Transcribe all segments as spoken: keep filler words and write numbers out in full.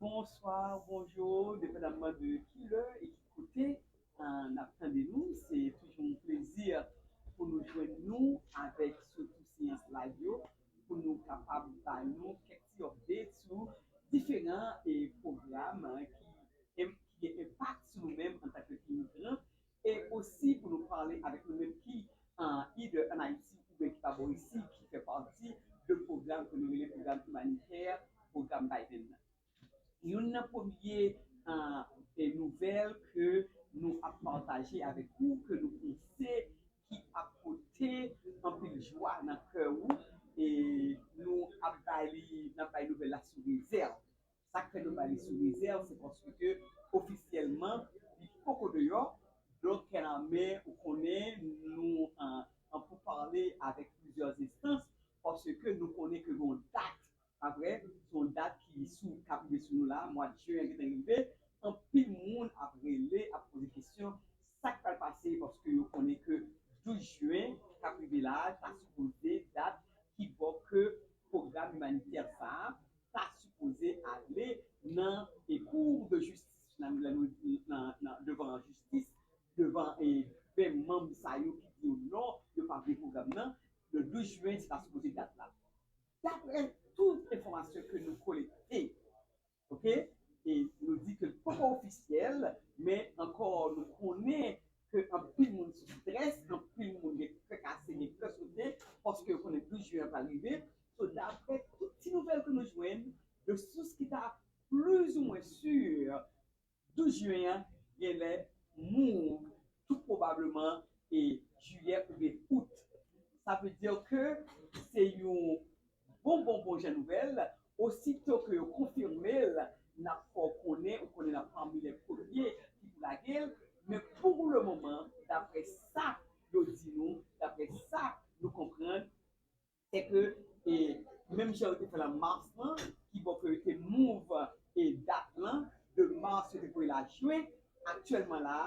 Bonswa, bonjou, depandaman de ki lè e ki kote, ah, n ap tande nou. Se toujou yon plezi pou nou jwenn nou avèk sou tou seyans live yo, pou nou kapab ba nou kèk ti update sou diferan, eh, pwogram, ah, ki, em, ki gen enpak sou nou menm antanke imigran, e osi pou nou pale avèk nou menm ki, ah, either ann Ayiti oubyen ki pa bò isi, ki fè pati de pwogram ke nou rele pwogram imanitè, pwogram Biden nan. Youn nan premye, ah, eh, nouvèl ke nou ap pataje avèk ou, ke nou panse ki ap pote anpil jwa nan kè ou, e nou ap bay li, n ap bay nouvèl la sou rezèv. Sa k fè nou bay li sou rezèv, se paske ofisyèlman, li poko deyò. Donk, kenanmen, ou konnen, nou an, an poupale avèk plizyè enstans, paske nou konnen ke gen yon dat, pa vre, se yon dat ki sou, k ap rive sou nou la, mwa jen an gentan rive, anpil moun ap rele, ap poze kesyon, sa k pral pase, paske yo konnen ke douz jen k ap rive la, ta sipoze dat ki bò ke pwogram imanitè sa a ta sipoze ale nan, e, Cour de justice, nan, nan, nan, nan, devan jistis, devan, e, ven manm sa yo ki di yo non, yo pa vle pwogram nan, le douz jen, se ta sipoze dat la. Daprè tout enfòmasyon ke nou kolekte, oke, e nou di ke l poko ofisyèl, men ankò nou konnen ke anpil moun sou strès, anpil moun gen kè kase, gen kè sote, paske yo konnen douz jen an pral rive. So, daprè tout ti nouvèl ke nou jwenn, de sous ki ta plizoumwen si, douz jen an genlè move tou pwobableman e jiyè oubyen out. Sa vle di ke se yon bon, bon, bon jan nouvèl. Osito ke yo konfime l, n ap fè w konnen, ou konnen n ap pami lè premye ki pou lage l. Men pou le moman, daprè sa yo di nou, daprè sa nou konprann, se ke, e, menm jan yo te fè l an mas lan, ki bò ke yo te move, e, dat lan, de mas yo te voye l a jen, aktyèlman la,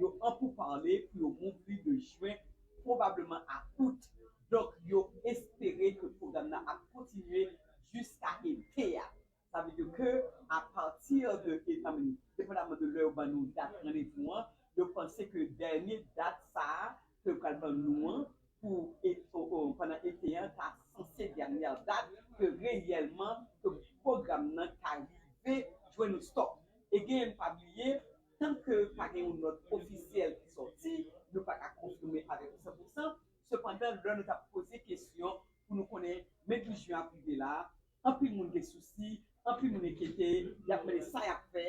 yo an poupale pou yo move li de jen, pwobableman a out. Donk, yo espere ke pwogram nan ap kontinye jiska ete a. Sa vle di ke apati de, e, I mean, depandaman de lè yo ban nou dat randevou an, yo panse ke dènye dat sa a ke yo pral ban nou an pou e, o, o, pandan ete an, ta sanse dènye dat ke reyèlman ke pwogram nan ka rive jwenn yon stop. Again, pa bliye, tanke pa gen yon nòt ofisyèl ki sòti, nou pa ka konfime avèk ou san pou san. Sepandan, lè nou t ap poze kesyon pou nou konnen, men douz jen ap rive la, anpil moun gen sousi, anpil moun enkyete, y ap mande sa y ap fè,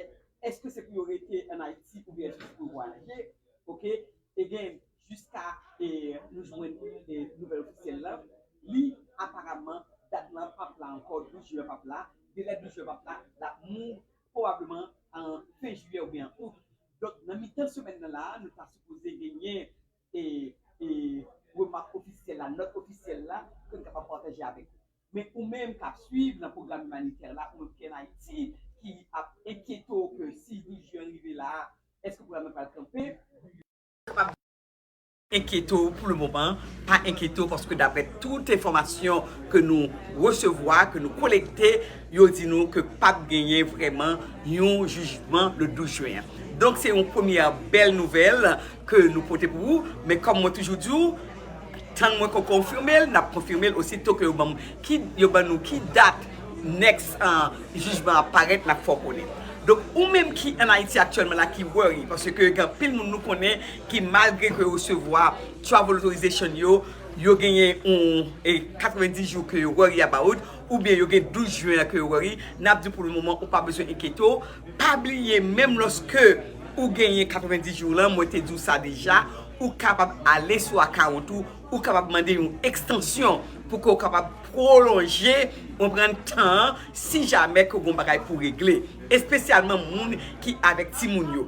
èske se pou yo rete ann Ayiti oubyen èske se pou yo vwayaje? Oke? Again, jiska, e, nou jwenn, e, nouvèl ofisyèl la, li, aparaman, dat lan p ap la ankò, douz jen p ap la, delè douz jen p ap la, l ap move pwobableman an fen jiyè oubyen an out. Donk, nan mitan semèn nan la, nou ta sipoze genyen e, e remak ofisyèl la, nòt ofisyèl la, ke n kapab pataje avèk ou. Men ou menm k ap swiv nan pwogram imanitè la, ou menm ki ann Ayiti, ki ap enkyete w ke si douz jen rive la, èske pwogram nan pral kanpe? Kapab enkyete w pou le moman, pa enkyete w, paske daprè tout enfòmasyon ke nou resevwa, ke nou kolekte, yo di nou ke p ap genyen vrèman yon jijman le douz jen an. Donk, se yon premyè bèl nouvèl ke nou pote pou ou, men kòm mwen toujou di w, tann mwen kon konfime l, n ap konfime l osito ke yo ban m ki, yo ban nou ki dat next, ah, jijman ap parèt, n ap fè w konnen. Donk, ou menm ki ann Ayiti aktyèlman la ki worry, paske gen anpil moun nou konnen ki malgre ke yo resevwa travel authorization yo, yo genyen yon, e, katrevenndis jou ke yo worry about, oubyen yo gen douz jen an ke yo worry, n ap di w pou le moman ou pa bezwen enkyete w. Pa bliye, menm lòske ou genyen katrevenndis jou lan, mwen te di w sa deja, ou kapab ale sou akawont ou, ou kapab mande yon ekstansyon pou ke w kapab pwolonje, konprann, tan an, si jamè ke w gen yon bagay pou regle. Espesyalman moun ki avèk timoun yo.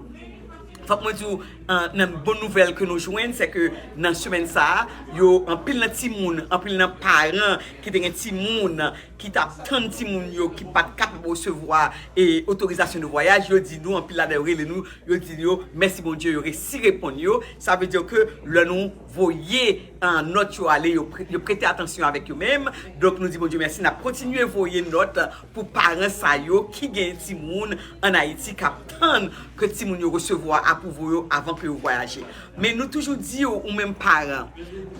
Fòk mwen di w, An, nan bon nouvèl ke nou jwenn, se ke nan semèn sa a, yo, anpil nan timoun, anpil nan paran ki te gen timoun ki t ap tann timoun yo, ki pa t kapab resevwa e otorizasyon de vwayaj, yo di nou, anpil ladan yo rele nou, yo di yo mèsi Bondye, yo resi reponn yo. Sa vle di ke lè nou voye an, nòt yo ale, yo, pre- yo prete atansyon avèk yo menm. Donk, nou di Bondye mèsi, n ap kontinye voye nòt pou paran sa yo ki gen timoun ann Ayiti k ap tann ke timoun yo resevwa apwouvo yo avan ke yo vwayaje. Men nou toujou di w, ou menm paran,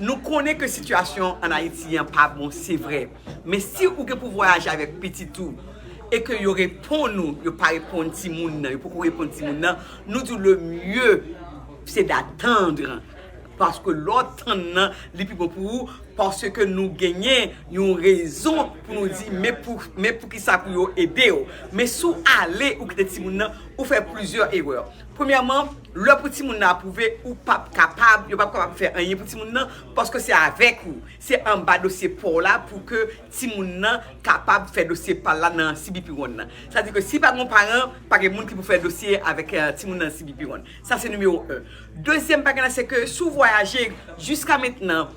nou konnen ke sitiyasyon ann Ayiti an pa bon, se vre. Men si ou gen pou vwayaje avèk pitit ou e ke yo reponn ou, yo pa reponn timoun nan, yo poko reponn timoun nan, nou di w le mieux, c'est d'attendre. Paske lè w tann nan, li pi bon pou ou, paske nou genyen yon rezon pou nou di, men pou, men poukisa pou yo ede w. Men si w ale, ou kite timoun nan, ou fè plizyè erè. Premyèman, lè pou timoun nan apwouve, ou p ap kapab, yo p ap kapab fè anyen pou timoun nan, paske se avèk ou, se anba dosye pa w la pou ke timoun nan kapab fè dosye pa l la nan C B P One nan. Sa di ke si pa gen yon paran, pa gen moun ki pou fè dosye avèk, eh, timoun nan C B P One. Sa se nimewo en. Dezyèm bagay la, se ke si w vwayaje, jiska mentnan,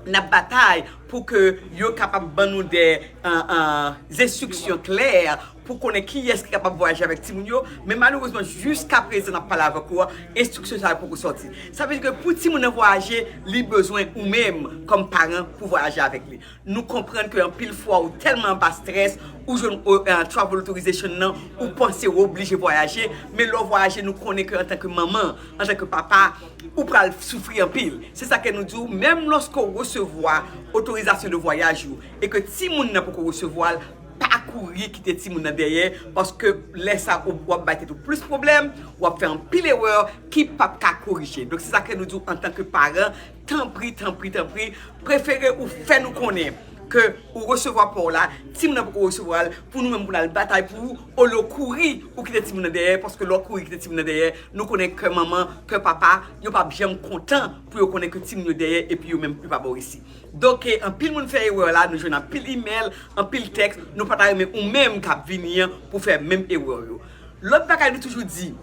n ap batay pou ke yo kapab ban nou de, eh, eh, enstriksyon klè pou konnen kiyès ki kapab vwayaje avèk timoun yo, men malerezman, jiska prezan n ap pale avèk ou a, enstriksyon sa yo poko sòti. Sa vle di ke pou timoun nan vwayaje, li bezwen ou menm kòm paran pou vwayaje avèk li. Nou konprann ke anpil fwa ou tèlman anba strès, ou jwenn, eh, travel authorization nan, ou panse ou oblije vwayaje, men lè w vwayaje, nou konnen ke antanke manman, antanke papa, ou pral soufri anpil. Se sa ke nou di w, menm lòske w resevwa otorizasyon de vwayaj ou e ke timoun nan poko resevwa l, pa kouri kite timoun nan dèyè, paske lè sa ou, w ap bay tèt ou plis pwoblèm, w ap fè anpil erè ki p ap ka korije. Donk, se sa ke nou di w antanke paran, tanpri, tanpri, tanpri, prefere ou fè nou konnen ke ou resevwa pa w la, timoun nan poko resevwa l, pou nou menm pou n al batay pou ou, olye w kouri, ou kite timoun nan dèyè, paske lè w kouri kite timoun nan dèyè, nou konnen kè manman, kè papa, yo p ap janm kontan pou yo konnen ke timoun yo dèyè epi yo menm yo pa ba w resi. Donk, eh, anpil moun fè erè la, nou jwenn anpil imèl, anpil tèks, nou pa ta renmen ou menm k ap vini an pou fè menm erè yo. Lòt bagay nou toujou di,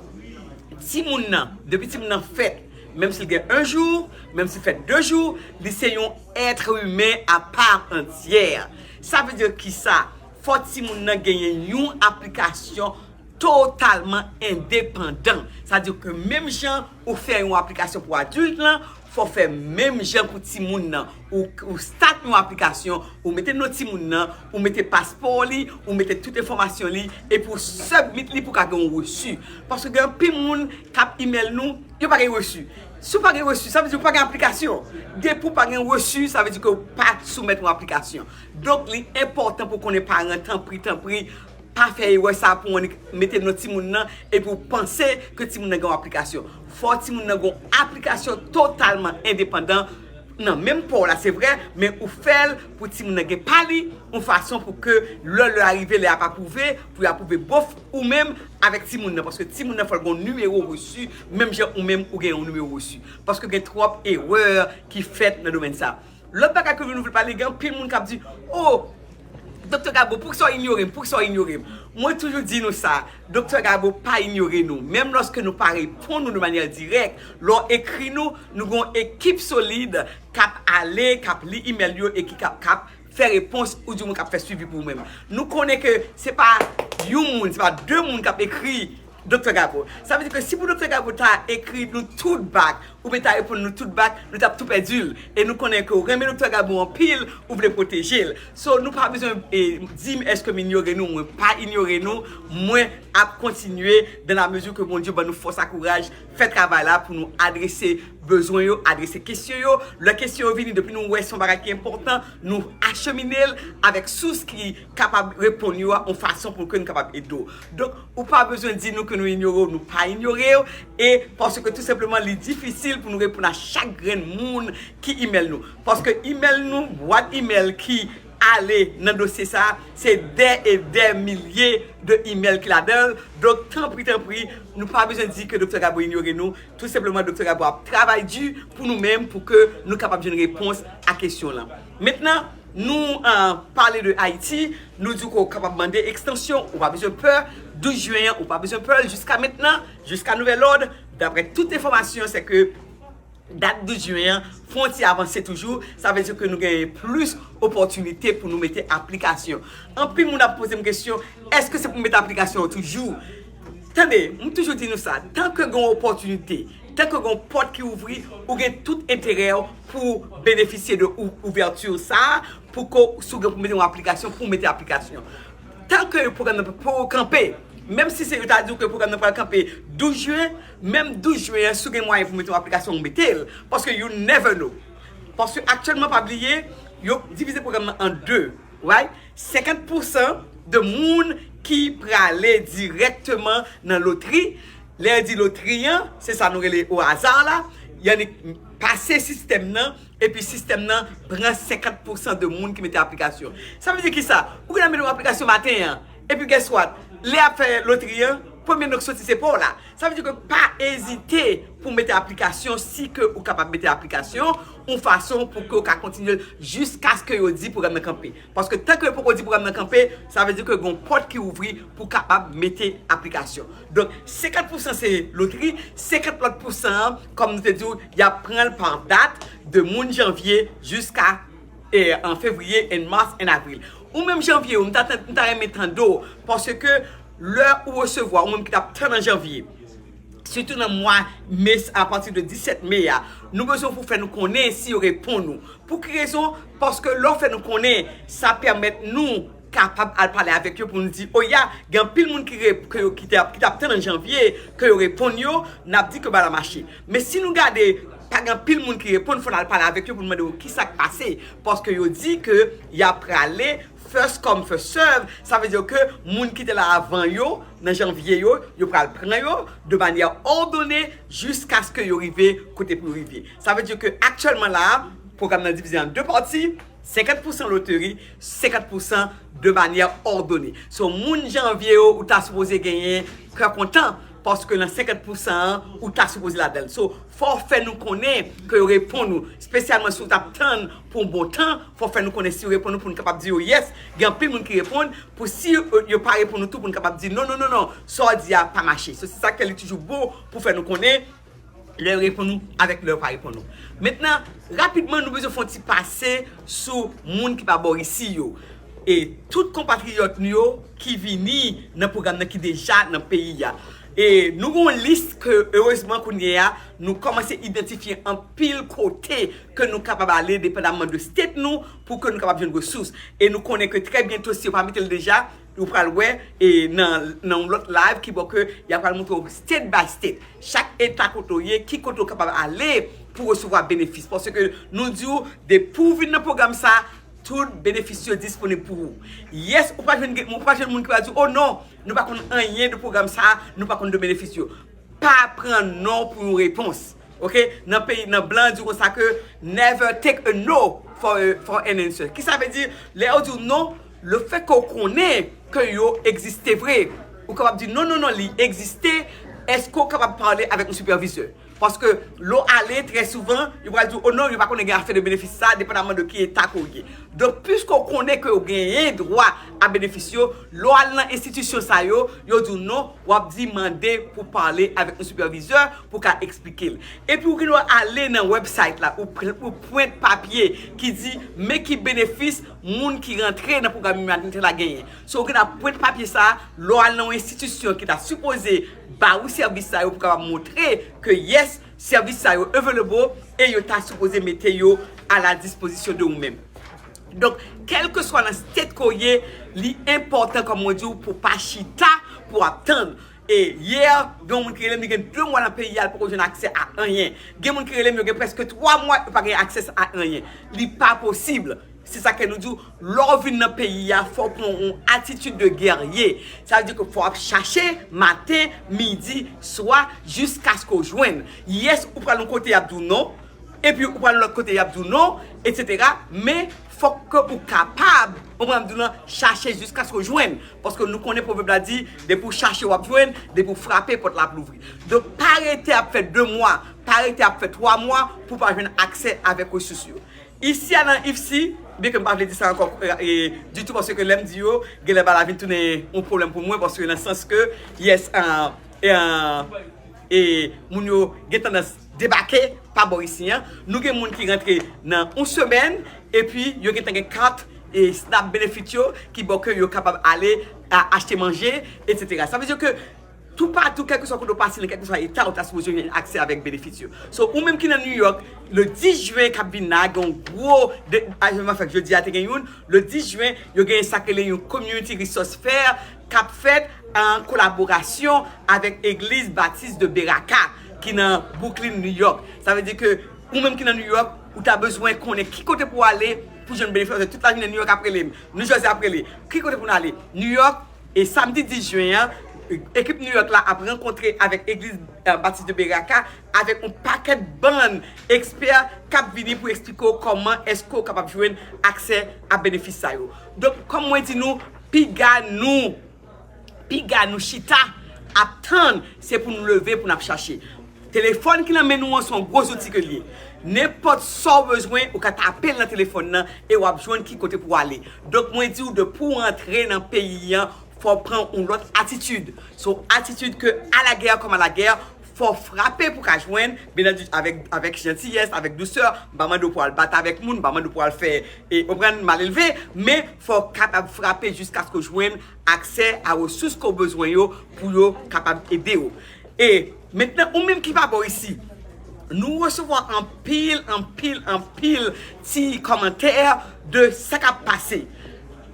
timoun nan, depi timoun nan fèt, menm si l gen en jou, menm si l fè de jou, li se yon être humain à part entière. Sa vle di kisa? Fò timoun nan genyen yon aplikasyon totalman endepandan. Sa di ke menm jan ou fè yon aplikasyon pou adilt lan, fò w fè menm jan pou timoun nan. Ou, ou start yon aplikasyon, ou mete non timoun nan, ou mete paspò li, ou mete tout enfòmasyon li, epi ou submit li pou ka gen yon resi. Paske gen anpil moun k ap imèl nou, yo pa gen resi. Si w pa gen resi, sa vle di ou pa gen aplikasyon. Depi w pa gen resi, sa vle di ke w pa soumèt yon aplikasyon. Donk, li enpòtan pou konnen paran, tanpri, tanpri, pa fè erè sa pou w annik mete non timoun nan epi w panse ke timoun nan gen yon aplikasyon. Fò timoun nan gen yon aplikasyon totalman endepandan nan menm pa w la, se vre, men ou fè l pou timoun nan gen pa li, yon fason pou ke lè lè a rive, lè y ap apwouve, pou y apwouve bof ou menm avèk timoun nan, paske timoun nan fò l gen yon nimewo resi, menm jan ou menm ou gen yon nimewo resi. Paske gen twòp erè ki fèt nan domèn sa. Lòt bagay ke nou vle pale, gen anpil moun k ap di, "O, Doktè Gabo, poukisa w inyore m? Poukisa w inyore m?" Mwen toujou di nou sa, Doktè Gabo pa inyore nou. Menm lòske nou pa reponn nou de manyè dirèk, lè w ekri nou, nou gen yon ekip solid k ap ale, k ap li imèl yo e ki k ap, k ap fè repons, oudimwen k ap fè swivi pou ou menm. Nou konnen ke se pa yon moun, se pa de moun k ap ekri Doktè Gabo. Sa vle di ke si pou Doktè Gabo ta ekri nou tout bak, oubyen ta reponn nou tout bak, nou t ap tou pèdi l. E nou konnen ke w renmen Doktè Gabo anpil, ou vle pwoteje l. So, nou pa bezwen, eh, di m èske m inyore nou, mwen pa inyore nou, mwen ap kontinye, dans la mesure que Bondye ban nou fòs ak kouraj, fè travay la pou nou adrese bezwen yo, adrese kesyon yo. Lè kesyon yo vini, depi nou wè se yon bagay ki enpòtan, nou achemine l avèk sous ki kapab reponn yo a yon fason pou ke nou kapab ede w. Donk, ou pa bezwen di nou ke nou inyore w, nou pa inyore w, e paske tou senpleman li difisil pou nou reponn a chak grenn moun ki imèl nou. Paske imèl nou, bwat imèl ki ale nan dosye sa, se dè e dè milye de imèl ki ladan l. Donk, tanpri, tanpri, nou pa bezwen di ke Doktè Gabo inyore nou. Tou senpleman, Doktè Gabo ap travay di pou nou menm, pou ke nou kapab jwenn repons a kesyon lan. Mentnan, nou, eh, pale de Ayiti, nou di ke w kapab mande ekstansyon, ou pa bezwen pè, douz jen an, ou pa bezwen pè, jiska mentnan, jiska nouvèl òd, Daprè tout enfòmasyon, se ke dat douz jen an, fwontyè avanse toujou, sa vle di ke nou genyen plis opòtinite pou nou mete aplikasyon. Anpil moun ap poze m kesyon, èske se pou mete aplikasyon yo toujou? Tande, m toujou di nou sa, tan ke gen yon opòtinite, tan ke gen yon pòt ki ouvri, ou gen tout enterè pou benefisye de ou, ouvèti sa, pou ke si w gen pou mete yon aplikasyon, pou mete aplikasyon. Tan ke pwogram nan poko kanpe, menm si se yo ta di w ke pwogram nan pral kanpe douz jen, menm douz jen an, si w gen mwayen pou mete yon aplikasyon, ou mete l. Paske you never know. Paske aktyèlman, pa bliye, yo divize pwogram nan an de, right? Senkant pousan de moun ki prale dirèkteman nan lotri. Lè yo di lotri an, se sa nou rele o aza la. Y annik pase sistèm nan, epi sistèm nan pran senkant pousan de moun ki mete aplikasyon. Sa vle di ki sa? Ou gen nan mete yon aplikasyon maten an, epi guess what? Lè y ap fè lotri an, premye non k soti se pa w la. Sa vle di ke pa ezite pou mete aplikasyon si ke ou kapab mete aplikasyon yon fason pou ke w ka kontinye jiskaske yo di pwogram nan kanpe. Paske tan ke yo poko di pwogram nan kanpe, sa vle di ke gen yon pòt ki ouvri pou kapab mete aplikasyon. Donk, senkant pousan se lotri, senkant lòt pousan an, kòm nou te di w, y ap pran l pa dat de moun janvye jiska, eh, an fevriye, an mas, an avril. Ou menm janvye, ou, m ta, m ta renmen tande w, paske lè ou resevwa, ou menm ki t ap tann an janvye, sitou nan mwa me, apati de disèt me a, nou bezwen pou fè nou konnen si yo reponn ou. Pou ki rezon? Paske lè w fè nou konnen, sa pèmèt nou kapab al pale avèk yo pou nou di, o ya, gen anpil moun ki, re, ke yo, ki, te, ki t ap tann an janvye, ke yo reponn yo, n ap di ke bagay la mache. Men si nou gade, pa gen anpil moun ki reponn, fò n al pale avèk yo pou nou mande yo ki sa k pase. Paske yo di ke y ap prale first come, first serve. Sa vle di ke moun ki te la avan yo, nan janvye yo, yo pral pran yo de manyè òdone jiskaske yo rive kote pou yo rive. Sa vle di ke aktyèlman la, pwogram nan divize an de pati, senkant pousan lotri, senkant pousan de manyè òdone. So, moun janvye yo, ou ta sipoze genyen kè kontan, paske nan senkant pousan an, ou ta sipoze ladan l. So, fò w fè nou konnen ke yo reponn ou, espesyalman si w t ap tann pou yon bon tan, fò w fè nou konnen si yo reponn ou pou nou kapab di yo yes, gen anpil moun ki reponn, pou si yo, yo pa reponn ou tou pou nou kapab di non, non, non, non, sa w di a pa mache. So, se sa k fè li toujou bon pou fè nou konnen lè yo reponn ou avèk lè yo pa reponn ou. Mentnan, rapidman, nou bezwen fè yon ti pase sou moun ki pa bò isi yo. E tout konpatriyòt nou yo ki vini nan pwogram nan ki deja nan peyi a. E nou gen yon lis ke, erezman, kounye a, nou kòmanse idantifye anpil kote ke nou kapab ale, depandamman de state nou, pou ke nou kapab jwenn resous. E nou konnen ke trè byento, si yo pa mete l deja, ou pral wè, e nan, nan yon lòt live ki bò ke y ap pral montre w state by state. Chak eta kote w ye, ki kote w kapab ale pou resevwa benefis. Paske nou di w, depi w vin nan pwogram sa, tout benefis yo disponib pou ou. Yes, ou pa jwenn, ou pa jwenn moun ki va di, oh non, nou pa konn anyen de pwogram sa, nou pa konn de benefis yo. Pa pran non pou yon repons. Ok? Nan peyi, nan blan di konsa ke never take a no for, a, for an answer. Ki sa vle di? Lè yo di w non, le fèt ke w konnen ke yo egziste vre, ou kapab di non, non, non, li egziste. Èske w kapab pale avèk yon sipèvizè? Paske lè w ale, trè souvan, yo pral di w, oh non, yo pa konnen gen afè de benefis sa, depandamman de ki eta ke w ye. Donk, piske w konnen ke w genyen dwa a benefis yo, lè w al nan enstitisyon sa yo, yo di w non, w ap di mande pou pale avèk yon sipèvizè pou ka eksplike l. Epi w gen dwa ale nan website la, ou, ou pwent papye ki di men ki benefis moun ki rantre nan pwogram imanitè la genyen. So, ou gen dwa pwent papye sa, lè w al nan yon enstitisyon ki ta sipoze ba ou sèvis sa yo pou kapab montre ke yes, sèvis sa yo available e yo ta sipoze mete yo a la dispozisyon de ou menm. Donk, kèlkeswa nan state ke w ye, li enpòtan, kòm mwen di w, pou pa chita, pou ap tann. E yè, gen yon moun ki rele m, li gen de mwa nan peyi a, li poko jwenn aksè a anyen. Gen moun ki rele m, yo gen prèske twa mwa, yo pa gen aksè a anyen. Li pa posib. Se sa ke nou di w, lè w vin nan peyi a, fò w pran yon atitid de guerrier. Sa vle di ke fò w ap chache maten, midi, swa, jiskaske w jwenn. Yes, ou pral yon kote, y ap di w non. Epi ou pral lòt kote, y ap di w non, etsetera. Men, fòk ke ou kapab, ou konprann m di w lan, chache jiskaske w jwenn. Paske nou konnen pwovèb la di, depi w chache, w ap jwenn, depi w frape, pòt la ap louvri. Donk, pa rete ap fè de mwa, pa rete ap fè twa mwa pou w pa jwenn aksè avèk resous yo. Isi a nan ifsi, byen ke m pa vle di sa ankò, e, ditou, paske lè m di yo, genlè bagay la vin tounen yon pwoblèm pou mwen, paske nan sans ke, yes, e, e, e moun yo gen tandans debake pa bò isi an. Nou gen moun ki rantre nan yon semèn, epi yo gentan gen kat e SNAP benefit yo ki bon ke yo kapab ale a, achte manje, etsetera. Sa vle di ke toupatou, kèlkeswa kote w pase nan kèlkeswa eta, ou ta sipoze gen aksè avèk benefis yo. So, ou menm ki nan New York, le dis jen k ap vin la, gen yon gwo de, a, mwen fèk jodi a te gen youn, le dis jen, yo gen sa k rele yon Community Resource Fair k ap fèt an kolaborasyon avèk Egliz Batis de Beraka ki nan Brooklyn, New York. Sa vle di ke ou menm ki nan New York, ou ta bezwen konnen ki kote pou w ale pou jwenn benefis. Tout lajounen New York ap rele m, New Jersey ap rele, ki kote pou n ale? New York, e samdi dis jen an, ekip New York la ap rankontre avèk Egliz eh, Batis de Beraka avèk yon pakèt bann ekspè k ap vini pou eksplike w kòman èske w kapab jwenn aksè a benefis sa yo. Donk, kòm mwen di nou, piga nou, piga nou chita ap tann, se pou nou leve, pou n ap chache. Telefòn ki nan men nou an se yon gwo zouti ke l ye. Nenpòt sa w bezwen, ou ka tape l nan telefòn nan e w ap jwenn ki kote pou w ale. Donk, mwen di w, depi w antre nan peyi an, fò w pran yon lòt atitid. Se yon atitid ke à la guerre comme à la guerre, fò w frape pou w ka jwenn, byen antandi, avèk, avèk jantiyès, avèk dousè. M pa mande w pou w al bat avèk moun, m pa mande w pou w al fè, e, w konprann, malelve, men fò w kapab frape jiskaske w jwenn aksè a resous ke w bezwen yo pou yo kapab ede w. E mentnan, ou menm ki pa bò isi, nou resevwa anpil, anpil, anpil ti kòmantè de sa k ap pase.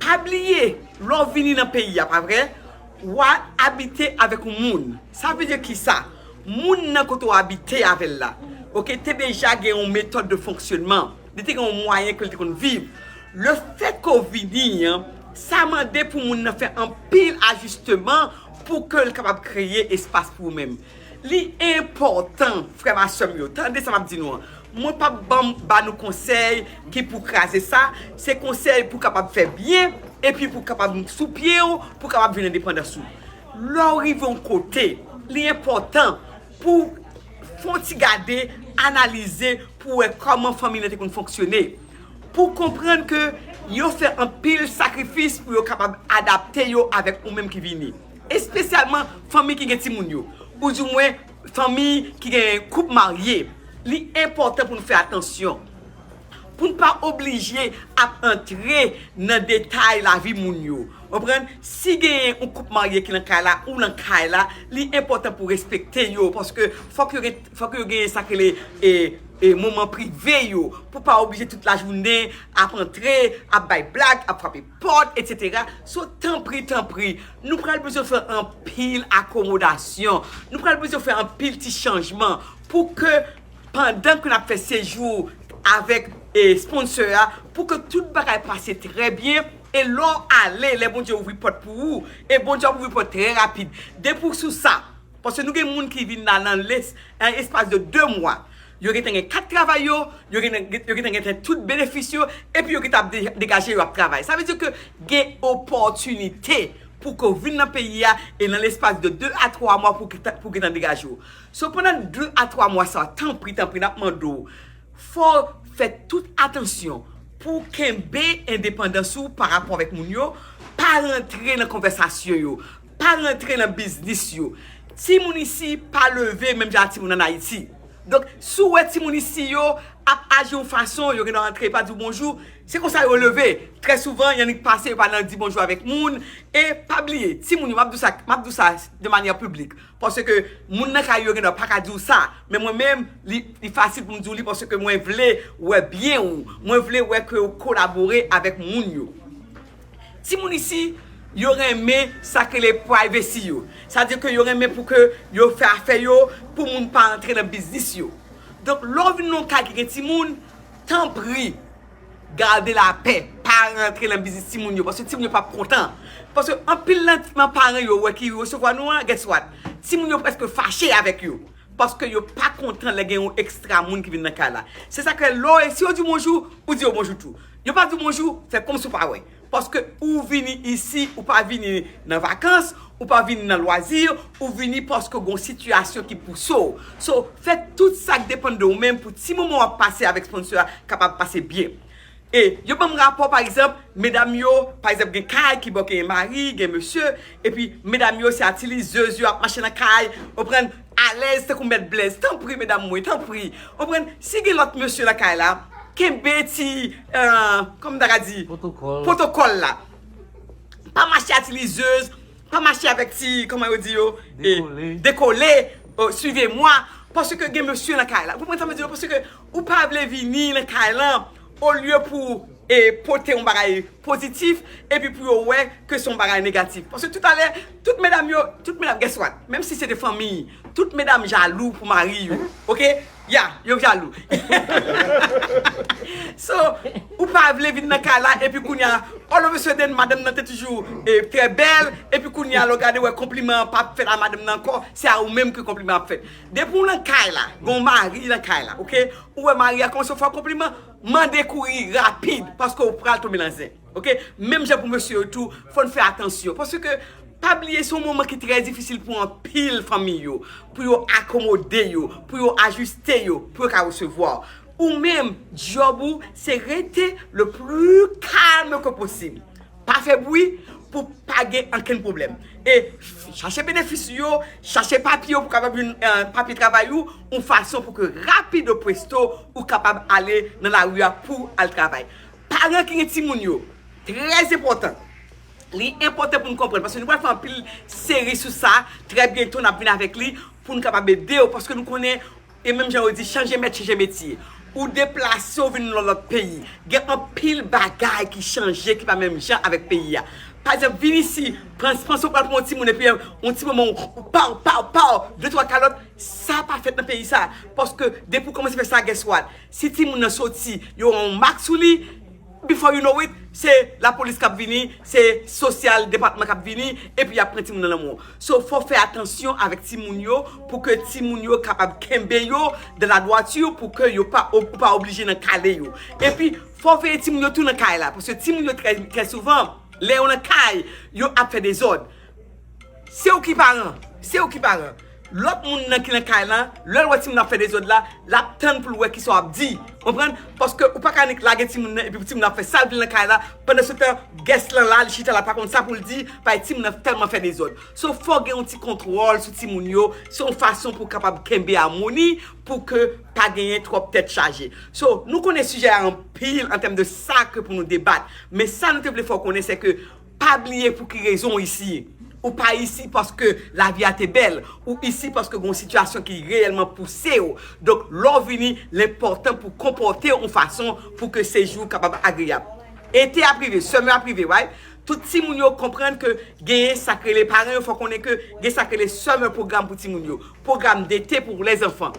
Pa bliye, lè w vini nan peyi a, pa vre? W a abite avèk yon moun. Sa vle di ki sa? Moun nan kote w abite avè l la, oke, te deja gen yon metòd de fonksyonman. Li te gen yon mwayen ke l te konn viv. Lefètke w vini an, sa mande pou moun nan fè anpil ajisteman pou ke l kapab kreye espas pou ou menm. Li enpòtan, frè m ak sè m yo, tande sa m ap di nou an. Mwen p ap ban, ba nou konsèy ki pou kraze sa, se konsèy pou kapab fè byen, epi pou kapab sou pye w, pou kapab vin endepandans ou. Lè w rive yon kote, li enpòtan pou fè yon ti gade, analize, pou wè kòman fanmi nan te konn fonksyone. Pou konprann ke yo fè anpil sakrifis pou yo kapab adapte yo avèk ou menm ki vini. Espesyalman fanmi ki gen timoun yo, oudimwen fanmi ki gen koup marye. Li enpòtan pou nou fè atansyon, pou n pa oblije ap antre nan detay lavi moun yo. Konprann? Si genyen yon koup marye ki nan kay la, ou nan kay la, li enpòtan pou respekte yo, paske fòk yo gen, fòk yo genyen sa k rele, e, e, moman prive yo, pou pa oblije tout lajounen ap antre, ap bay blag, ap frape pòt, etsetera. So, tanpri, tanpri, nou pral bezwen fè anpil akomodasyon, nou pral bezwen fè anpil ti chanjman pou ke pandan ke n ap fè sejou avèk, e, sponsor a, pou ke tout bagay pase trè byen, e lè w ale, lè Bondye ouvri pòt pou ou, e Bondye ap ouvri pòt trè rapid. Depi w sou sa, paske nou gen moun ki vin la nan les, an espas de de mwa, yo gentan gen kat travay yo, yo gentan, yo gentan gen tout benefis yo, epi yo gentan ap de-, degaje yo ap travay. Sa vle di ke gen opòtinite pou ke w vin nan peyi a, e nan lespas de de a twa mwa pou gentan, pou gentan degaje w. So, pandan de a twa mwa sa, tanpri, tanpri, n ap mande w, fò w fè tout atansyon pou w kenbe endepandans ou pa rapò avèk moun yo, pa rantre nan konvèsasyon yo, pa rantre nan biznis yo. Timoun isi pa leve menm jan a timoun ann Ayiti. Donk, si w wè timoun isi yo ap aji yon fason, yo gentan rantre, pa di w bonjou, se konsa yo leve. Trè souvan, y annik pase, yo pa nan di bonjou avèk moun. E pa bliye, timoun yo, m ap di w sa, m ap di w sa de manyè piblik. Paske moun nan kay yo gentan pa ka di w sa. Men mwen menm, li, li fasil pou m di w li paske mwen vle wè byen ou. Mwen vle wè ke w kolabore avèk moun yo. Timoun isi, yo renmen sa k rele privacy yo. Sa di ke yo renmen pou ke yo fè afè yo, pou moun pa antre nan biznis yo. Donk, lè w vin nan yon kay ki gen timoun, tanpri, gade lapè, pa rantre nan biznis timoun yo, paske timoun yo p ap kontan. Paske anpil nan, nan paran yo wè ki resevwa nou an, guess what? Timoun yo prèske fache avèk yo. Paske yo pa kontan lè gen yon ekstra moun ki vin nan kay la. Se sa k fè lè w, si yo di w bonjou, ou di yo bonjou tou. Yo pa di w bonjou, fè kòmsi w pa wè. Paske ou vini isi, ou pa vini nan vakans, ou pa vini nan lwazi, ou vini paske gon sitiyasyon ki pouse w. So, fè tout sa k depann de ou menm pou ti moman w ap pase avèk sponsor a kapab pase byen. E yo ban m rapò, pa egzanp, medam yo, pa egzanp, gen kay ki bò, gen mari, gen mesye, epi medam yo se atilizez yo ap mache nan kay, w konprann, a alèz tankou Mèt Blèz. Tanpri, medam mwen, tanpri. Ou konprann? Si gen lòt mesye nan kay la, kenbe ti, euh, kòman m ta ka di? Pwotokòl. Pwotokòl la. Pa mache ak ti lizèz, pa mache avèk ti, kòman yo di yo? Eh, dekole. Dekole, euh, suivez-moi. Paske gen mesye nan kay la. Ou konprann sa m di yo? Paske ou pa vle vini nan kay lan, olye pou, eh, pote yon bagay pozitif, epi pou yo wè ke se yon bagay negatif. Paske toutalè, tout medam yo, tout medam, guess what? Menm si se de fanmi, tout medam jalou pou mari yo. Oke? Ya, yo jalou. So, ou pa vle vin nan kay la, epi kounye a, all of a sudden, madanm nan te toujou, eh, trè bèl, epi kounye a, lè w gade, wè konpliman an p ap fèt a madanm nan ankò, se a ou menm ke konpliman ap fèt. Depi w nan kay la, gen yon mari nan kay la, oke? Ou wè mari a kòmanse fè w konpliman, mande kouri rapid, paske w pral tonbe nan zen. Oke? Menm jan pou mesye yo tou, fò n fè atansyon. Paske, pa bliye, se yon moman ki trè difisil pou anpil fanmi yo, pou yo akomode yo, pou yo ajiste yo, pou yo ka resevwa. Ou menm, djòb ou, se rete le plus calme que possible. Pa fè bwi pou pa gen ankenn pwoblèm. E chache benefis yo, chache papye yo pou kapab jwenn, eh, papye travay ou, yon fason pou ke rapido presto ou kapab ale nan lari a pou al travay. Paran ki gen timoun yo, trè enpòtan. Li enpòtan pou n konprann, paske nou pral fè anpil seri sou sa, trè byento n ap vin avèk li pou n kapab ede yo, paske nou konnen, e menm jan yo di, chanje mèt, chanje metye. Ou deplase, ou vin nan lòt peyi. Gen anpil bagay ki chanje, ki pa menm jan avèk peyi a. Pa egzanp, vin isi, pran, panse w pral pran yon timoun, epi yon ti moman, ou paw, paw, paw, de twa kalòt, sa pa fèt nan peyi sa. Paske depi w kòmanse fè sa, guess what? Si timoun nan soti, yo wè yon mak sou li, before you know it, se lapolis k ap vini, se sosyal depatman k ap vini, epi y ap pran timoun nan nan men w. So, fò w fè atansyon avèk timoun yo pou ke timoun yo kapab kenbe yo dans la droiture, pou ke yo pa, ou pa oblije nan kale yo. Epi, fò w veye timoun yo tou nan kay la, paske timoun yo trè, trè souvan, lè yo nan kay, yo ap fè dezòd. Se ou ki paran, se ou ki paran. Lòt moun nan ki nan kay lan, lè l wè timoun ap fè dezòd la, l ap tann pou l wè kisa w ap di. Konprann? Paske ou pa ka nik lage timoun nan, epi timoun nan ap fè sa l vle nan kay la, pandan se tan, guest lan la, li chita la, pa konn sa pou l di, paske timoun nan tèlman fè dezòd. So, fò gen yon ti kontwòl sou timoun yo, se yon fason pou kapab kenbe amoni, pou ke pa genyen twòp tèt chaje. So, nou konnen sijè a anpil an tèm de sa ke pou nou debat, men sa nou te vle fè w konnen, se ke pa bliye pou ki rezon w isi. Ou pa isi paske lavi a te bèl. Ou isi paske gen yon sitiyasyon ki reyèlman pouse w. Donk, lè w vini, l enpòtan pou w konpòte w yon fason pou ke sejou w kapab agreyab. Ete ap rive, summer ap rive, right? Tout timoun yo konprann ke genyen sa k rele, paran yo fò konnen ke gen sa k rele summer program pou timoun yo. Pwogram dete pou lèzanfan.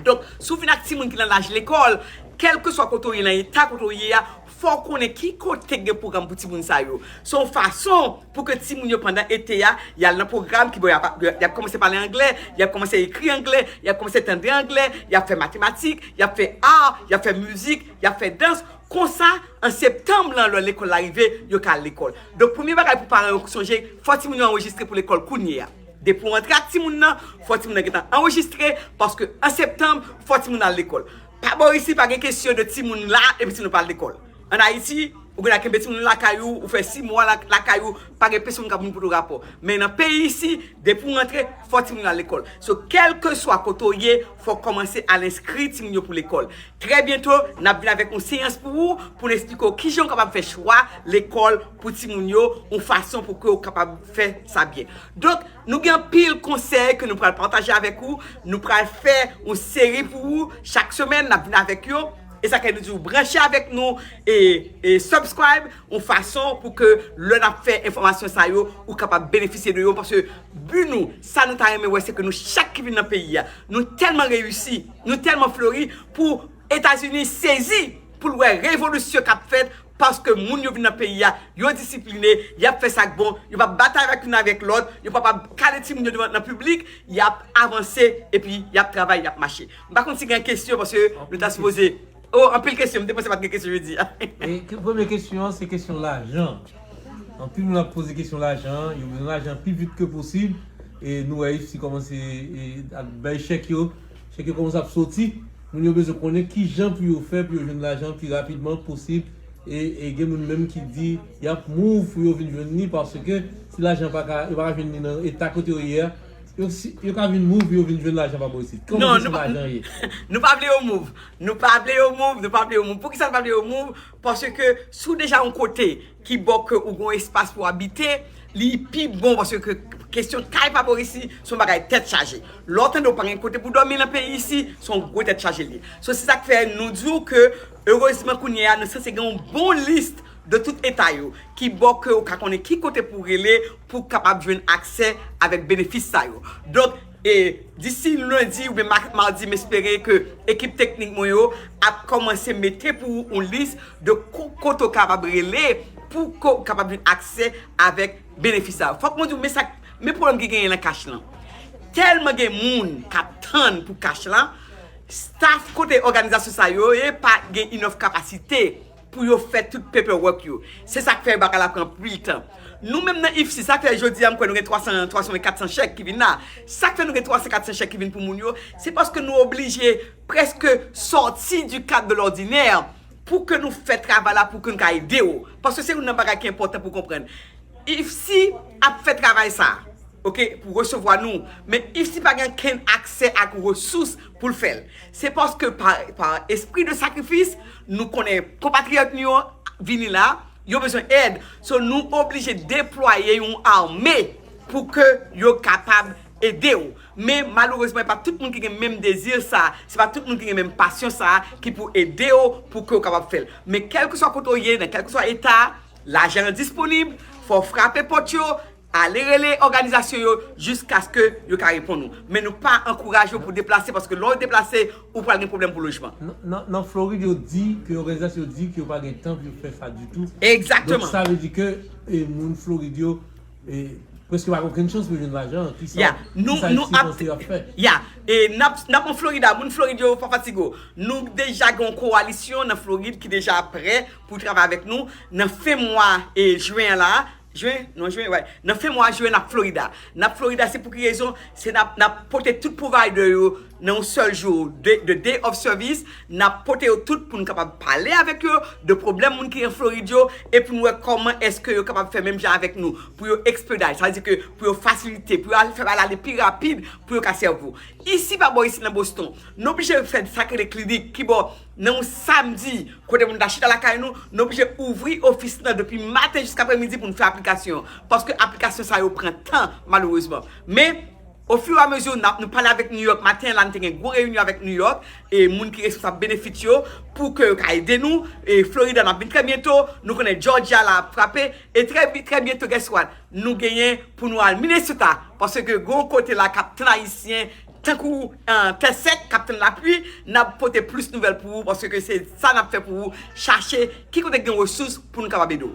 Donk, si w vin ak timoun ki nan laj lekòl, kèlkeswa kote w ye, nan eta kote w ye a, fò w konnen ki kote k gen pwogram pou timoun sa yo. Se yon fason pou ke timoun yo pandan ete a, y al nan pwogram ki, bon, y ap, y ap kòmanse pale anglè, y ap kòmanse ekri anglè, y ap kòmanse tande anglè, y ap fè matematik, y ap fè ar, y ap fè mizik, y ap fè dans. Konsa, an septanm lan, lè lekòl la rive, yo ka al lekòl. Donk, premye bagay pou paran yo sonje, fò timoun yo anrejistre pou lekòl kounye a. Depi w antre ak timoun nan, fò timoun nan gentan anrejistre, paske an septanm, fò timoun al lekòl. Pa bò isi, pa gen kesyon de timoun la, epi timoun pa al lekòl. Ann Ayiti, ou gentan kenbe timoun lakay ou, ou fè sis mwa la, lakay ou, pa gen pèsonn k ap vin pote w rapò. Men nan peyi isi, depi w antre, fò timoun al lekòl. So, kèlkeswa kote w ye, fò w kòmanse al enskri timoun yo pou lekòl. Trè byento, n ap vin avèk yon seyans pou ou, pou n eksplike w kijan w kapab fè chwa lekòl pou timoun yo, yon fason pou ke w kapab fè sa byen. Donk, nou gen anpil konsèy ke nou pral pataje avèk ou, nou pral fè yon seri pou ou, chak semèn, n ap vin avèk yo. E sa ke nou di w branche avèk nou e, e subscribe, yon fason pou ke lè n ap fè enfòmasyon sa yo, ou kapab benefisye de yo, paske bi nou, sa nou ta renmen wè, se ke nou chak ki vin nan peyi a, nou tèlman reyisi, nou tèlman flori, pou Etazini sezi pou l wè revolisyon k ap fèt, paske moun yo vin nan peyi a, yo disipline, y ap fè sa k bon, yo p ap batay avèk youn avèk lòt, yo p ap kale timoun yo devan nan piblik, y ap avanse, epi y ap travay, y ap mache. M pa konn si gen kesyon, paske nou ta sipoze Oh, anpil kesyon, m te panse pa t gen kesyon jodi a. E ke, premye kesyon an, se kesyon lajan. Anpil moun ap poze kesyon lajan, yo bezwen lajan pi vit ke posib. E nou wè isi kòmanse, e, ap bay chèk yo, chèk yo kòmanse ap soti. Moun yo bezwen konnen kijan pou yo fè pou yo jwenn lajan pi rapidman posib. E, e gen moun menm ki di y ap move pou yo vin jwenn li, paske si lajan pa ka, yo pa ka jwenn li nan eta kote yo ye a, Yo, si, yo ka vin move, yo vin jwenn lajan pa bò isit. Kòman kesyon lajan ye? Nou pa vle yo move. Nou pa vle yo move, nou pa vle yo move. Poukisa nou pa vle yo move? Paske si w deja yon kote ki bò ke ou gon espas pou abite, li pi bon paske kesyon kay pa bò isi se yon bagay tèt chaje. Lè w tande w pa gen kote pou dòmi nan peyi isi, se yon gwo tèt chaje li ye. So se sa k fè nou di w ke erezman kounye a nou sanse gen yon bon lis de tout eta yo ki bò ke ou ka konnen ki kote pou rele pou kapab jwenn aksè avèk benefis sa yo. Donk, e disi lendi oubyen madi, m espere ke ekip teknik mwen yo ap kòmanse mete pou ou yon lis de kote ou kapab rele pou ke ou kapab jwenn aksè avèk benefis sa yo. Fòk mwen di w, men sa, men pwoblèm ki genyen nan kach lan. Tèlman gen moun k ap tann pou kach lan, staff kote òganizasyon sa yo ye pa gen enough kapasite pou yo fè tout paperwork yo. Se sa k fè bagay la pran anpil tan. Nou menm nan ifsi, sa k fè jodi a m kwè nou gen twa san, twa san, kat san chèk ki vin la. Sa k fè nou gen twa san, kat san chèk ki vin pou moun yo, se paske nou oblije prèske sòti du cadre de l'ordinaire pou ke nou fè travay la, pou ke nou ka ede w. Paske se youn nan bagay ki enpòtan pou konprann. Ifsi ap fè travay sa, ok, pou resevwa nou. Men ifsi pa gen kenn aksè ak resous pou l fè l. Se paske pa, pa espri de sakrifis, nou konnen konpatriyòt nou yo vini la, yo bezwen èd. So nou oblije deplwaye yon ame pou ke yo kapab ede w. Men malerezman, e pa tout moun ki gen menm dezi sa, se pa tout moun ki gen menm pasyon sa ki pou ede w pou ke w kapab fè l. Men kèlkeswa kote w ye, nan kèlkeswa eta, lajan an disponib, fò w frape pòt yo, ale rele òganizasyon yo jiskaske yo ka reponn ou. Men nou pa ankouraje w pou deplase, paske lè w deplase, ou pral gen pwoblèm pou lojman. Nan, nan, nan Florid, yo di ke òganizasyon yo di ke yo pa gen tan pou yo fè sa ditou. Egzakteman. Donk, sa vle di ke e, moun Florid yo e, prèske pa gen okenn chans pou yo jwenn lajan. Kisa, yeah, nou, kisa nou ap, yo ap fè? Yeah. E, n ap, n ap an Florida, moun Florid yo pa fatige w. Nou deja gen yon kowalisyon nan Florid ki deja prè pou travay avèk nou. Nan fen mwa e, jen an la, jen, non, jen, wè. Nan fen mwa jen, n ap Florida. N ap Florida, se pou ki rezon? Se n ap, n ap pote tout provider yo nan yon sèl jou de, de day of service, n ap pote yo tout pou n kapab pale avèk yo de pwoblèm moun ki an Florid yo, epi n wè kòman èske yo kapab fè menm jan avèk nou, pou yo expedite, sa vle di ke pou yo fasilite, pou yo al fè bagay la ale pi rapid, pou yo ka sèvi w. Isi pa bò isi nan Boston, nou oblije fè sa k rele klinik ki bò nan yon samdi, kote moun ta chita lakay nou, nou oblije ouvri ofis lan depi maten jiska apremidi pou n fè aplikasyon. Paske aplikasyon sa yo pran tan, malerezman. Men, ofiramezi, n ap, nou pale avèk New York. Maten an la, nou te gen gwo reyinyon avèk New York, e moun ki responsab benefit yo, pou ke yo ka ede nou. E Florida, n ap vin trè byento. Nou konnen Georgia la ap frape. E trè, trè byento, guess what? Nou genyen pou nou al Minnesota. Paske gen yon kote la k ap tann Ayisyen, tankou, e, tè sèk k ap tann lapli, n ap pote plis nouvèl pou ou, paske se sa n ap fè pou ou, chache ki kote gen resous pou nou kapab ede w.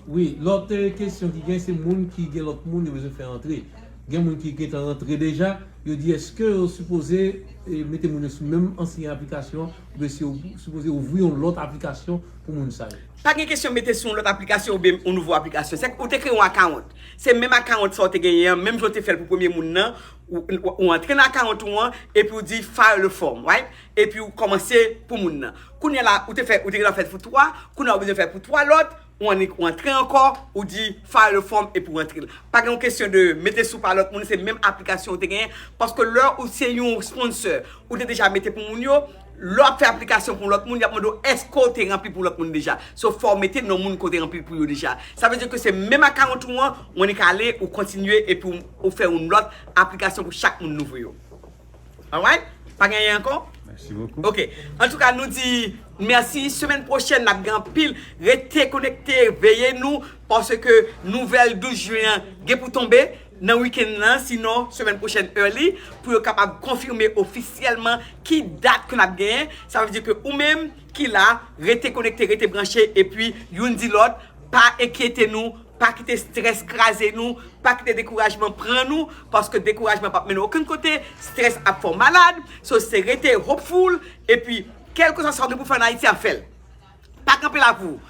Wi, lòt, e, kesyon ki gen, se moun ki gen lòt moun yo bezwen fè rantre. Gen moun ki gentan rantre deja, yo di èske yo sipoze, e, mete moun yo sou menm ansyen aplikasyon, oubyen si yo sipoze ouvri yon lòt aplikasyon pou moun sa yo? Pa gen kesyon mete sou yon lòt aplikasyon oubyen yon nouvo aplikasyon. Se ou te kreye yon account. Se menm account sa ou te genyen an, menm jan ou te fè l pou premye moun nan, ou, ou, ou antre nan account ou an, epi ou di file a form, right? Epi ou kòmanse pou moun nan. Kounye a la, ou te fè, ou te gentan fè l pou twa, kounye a ou bezwen fè l pou twa lòt, ou annik, ou antre ankò, ou di file a form epi ou antre l. Pa gen yon kesyon de mete sou pa lòt moun, se menm aplikasyon ou te genyen, paske lè ou se yon sponsor, ou te deja mete pou moun yo, lè w ap fè aplikasyon pou lòt moun, y ap mande w èske w te ranpli pou lòt moun deja. So, fò w mete non moun ke w te ranpli pou yo deja. Sa vle di ke se menm account ou an, ou annik ale, ou kontinye, epi ou, ou fè yon lòt aplikasyon pou chak moun nouvo yo. Alright? Pa gen anyen ankò? Mèsi bokou. Ok. Antouka, nou di mèsi. Semèn pwochèn, n ap gen anpil. Rete konekte, veye nou, paske nouvèl douz jen an gen pou tonbe nan wikenn nan, sinon semèn pwochèn early, pou yo kapab konfime ofisyèlman ki dat ke n ap genyen. Sa vle di ke ou menm ki la, rete konekte, rete branche, epi youn di lòt, pa enkyete nou, pa kite strès kraze nou, pa kite dekourajman pran nou, paske dekourajman p ap mennen okenn kote, strès ap fè w malad. So, se rete hopeful, epi kèlkeswa sa w gen pou fè an Ayiti a, fè l. Pa kanpe la pou ou.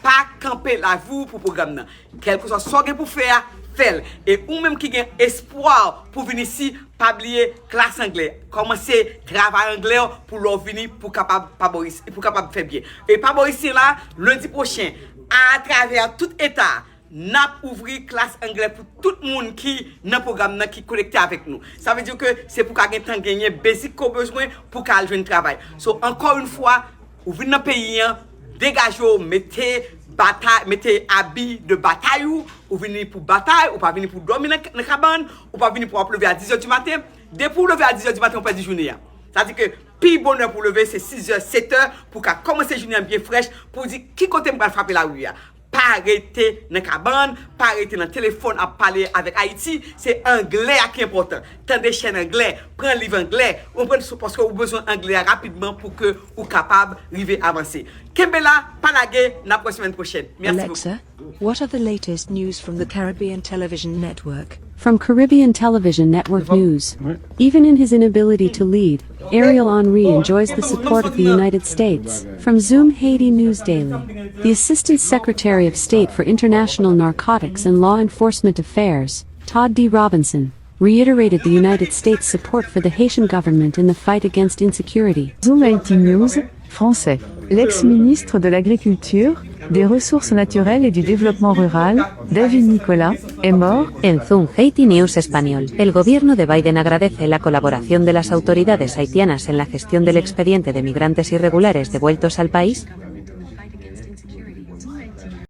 Pa kanpe la pou ou pou pwogram nan. Kèlkeswa sa w gen pou fè a, fè l. E ou menm ki gen espwa pou vin isi, pa bliye klas anglè. Kòmanse travay anglè w pou lè w vini, pou kapab pa bò isi, pou kapab fè byen. E pa bò isi la, lendi pwochen, atravè tout eta, N ap ouvri klas anglè pou tout moun ki nan pwogram nan, ki konekte avèk nou. Sa vle di ke se pou ka gen tan genyen basic ke w bezwen pou ka al jwenn travay. So, encore une fois, ou vin nan peyi an, degaje w, mete batay, mete abi de batay ou, ou vini pou batay, ou pa vini pou dòmi nan, nan kabann, ou pa vini pou ap leve a dizè di maten. Depi w leve a dizè di maten, ou pèdi jounen an. Sa di ke pi bonè pou leve se sizè, setè, pou ka kòmanse jounen an byen frèch, pou di ki kote m pral frape lari a. Pa rete nan kabann, pa rete nan telefòn ap pale avèk Ayiti, se anglè a ki enpòtan. Tande chèn anglè, pran liv anglè, ou konprann, paske ou bezwen anglè a rapidman pou ke ou kapab rive avanse. Kenbe la, pa lage, n ap wè semèn pwochèn. Mèsi bokou. Alexa, what are the latest news from the Caribbean Television Network? From Caribbean Television Network News. Even in his inability to lead, Ariel Henry enjoys the support of the United States. From Zoom Haiti News Daily, the Assistant Secretary of State for International Narcotics and Law Enforcement Affairs, Todd D. Robinson, reiterated the United States' support for the Haitian government in the fight against insecurity. Zoom Haiti News, français. L'ex-ministre de l'Agriculture, des Ressources naturelles et du Développement rural, David Nicolas, est mort. En Zoom Haiti News Español, el gobierno de Biden agradece la colaboración de las autoridades haitianas en la gestión del expediente de migrantes irregulares devueltos al país,